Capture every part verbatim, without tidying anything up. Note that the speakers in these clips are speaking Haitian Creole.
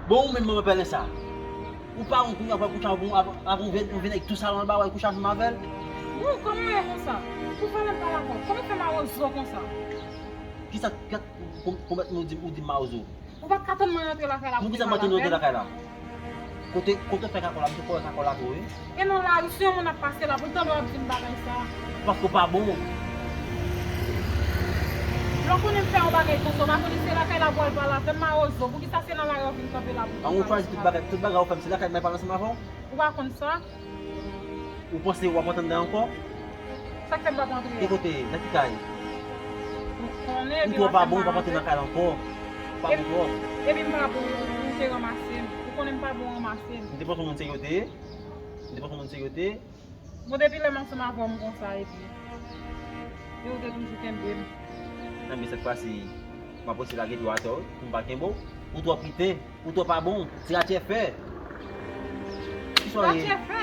Bon, ou menm manman pèlen sa. Ou pa wont kounye a, w ap kouche avè yon, avè yon vye, yon vye nèg tou sal anba, w al kouche ansanm avè l. Bon, kòman w ye konsa? Pou fè menm pale avè w, kòman w fè mawozo konsa? Kisa, kisa, kon-, konbèt ou di, ou di m mawozo? Ou pa t ka tann mwen rantre lakay la pou m pale avè l? Poukisa m pa tann rantre lakay la? Kote, kote w fè kakò la, m te kòrèk kakò la tou, wi. E nan lari, si yon moun ap pase la, pou l tande w ap di m bagay sa. Paske w pa bon. Lè w konnen m fè yon bagay konsa, w pa konnen se lakay la pou w al pale avè m, mawozo. Poukisa se nan lari w vin kanpe la pou w pale avè m? An, ou chwazi tout bagay, tout bagay ou fè m, se lakay m al pale ansanm avè w? Ou pa konn sa? Ou panse w ap antre anndan ankò? Sa k fè m p ap antre a? Ki kote? Nan ki kay? Ou konnen, ou twò pa bon, ou p ap antre nan kay la ankò. Ou pa bon twòp. Epi m pa bon, ou te ranmase m. Ou konnen m pa bon ranmase m. M te panse w moun serye w te ye. M te panse w moun serye w te ye. Bon, depi lè m ansanm avè w, m konsa epi. E ou te toujou kenbe m. Nan, men sèt fwa si, m ap resi lage pye w atè, wi, pou m pa kenbe w. Ou twò piten, ou twò pa bon, ti ratchè fè. Kisa w ye? Ratchè fè?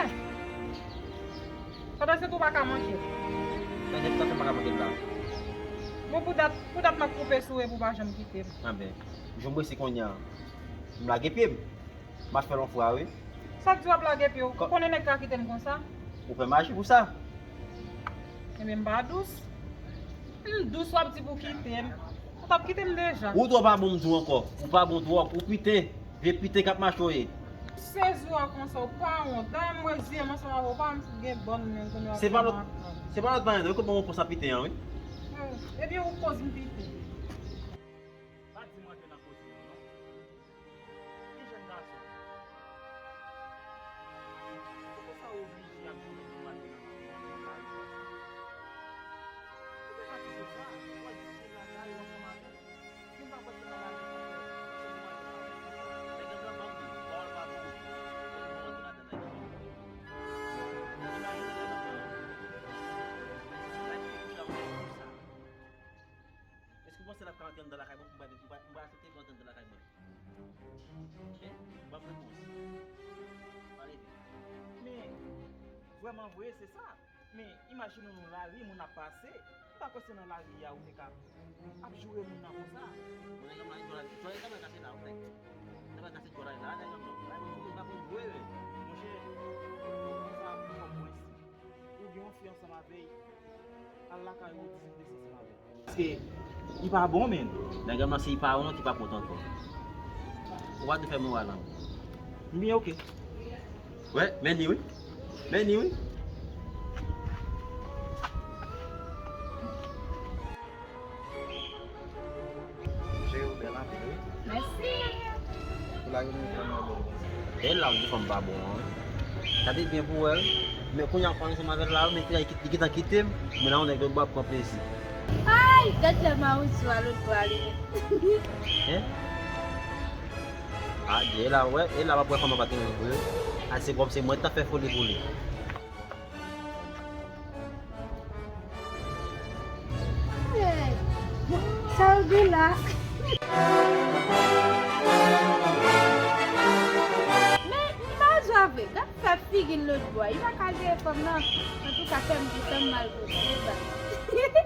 Pandan se tou pa ka manke. Sa fè, sa fè m pa ka manke l la. Bon, pou dat, pou dat m ap koupe sou ou epi w pa janm kite m. Anben, jan m resi kounye a, m lage pye m. M ap fè l yon fwa, wi. Sa k di w ap lage pye w? Ou konnen nèg ka kite m konsa? Ou fè maji pou sa? Ebyen, m pa dous. M dous, w ap di pou kite m. Ou t ap kite m deja. Ou twò pa bon, m di w ankò. Ou pa bon twòp. Ou piten. Vye piten k ap mache w ye. Sezi w a konsa, ou pa wont. Dayè, m wè zye m ansanm avè w, ou pa menm fout gen bann menm kounye a. Se pa lòt, se pa lòt bagay non, wi, kote mwen pran sa piten an, wi. Ebyen, ou koz m piten. Pa di m rantre nan koze yo, non. Ki jèn gason? Poukisa w oblije ap jwenn yon maten nan, nan, nan lari konsa? Ou te ka kite sa, w al diskite lakay ou ansanm avè l. Vin pa pran nan lari konsa, se yon maten nan lari konsa. Nèg an nan bandi, pawòl pa bon. Nèg an nan bandi ladan, nèg an nan bandi. Imajine nèg an nan bandi. Nèg ki kouche avè nèg konsa. Èske w panse l ap ka antre anndan lakay mwen pou m pa, pou m pa, pou m pa aksepte pou l antre anndan lakay mwen? Hein? Ban m repons. Pale vit. Men, vrèman vre, se sa. Men, imajine w nan lari, moun ap pase. M pa kwè se nan lari a ou te ka ap joure moun nan konsa. Bon, nèg la, jwè, jwè, nèg la kase la, nèg. Nèg la kase jwè la, nèg la, nèg la, nèg la, monchè, sa, kòm mwen si. Ou gen yon fi ansanm avè l, al lakay ou, diskite sa ansanm avè l. Paske li pa bon, menn. Nèg la, si li pa bon, li pa kontan ankò. Ou pa dwe fè moral la. M byen, oke. Wè, men li wi. Men li wi. Cheri, ou bèl anpil, wi. Mèsi. Pou lage nou vrèman bèl konsa. E la, ou di fanm pa bon an. Sa te byen pou wè l. Men kounye a, fanm ansanm avè l la, men li gentan kite m. Men la, yon nèg lòt bò ap pran plezi. Ay, gad lè mawozo a lòt bò a li menm. Hein? A, e la, wè, e la, w ap wè fanm an pa gen moun vre. A, se kòmsi mwen t ap fè foli pou li. Hey, sa yo gen la? Men, li pa jwa vre. Gad fè figi l lòt bò a. Li pa ka jere fanm nan. Antouka, fè m di sa m mal pou li.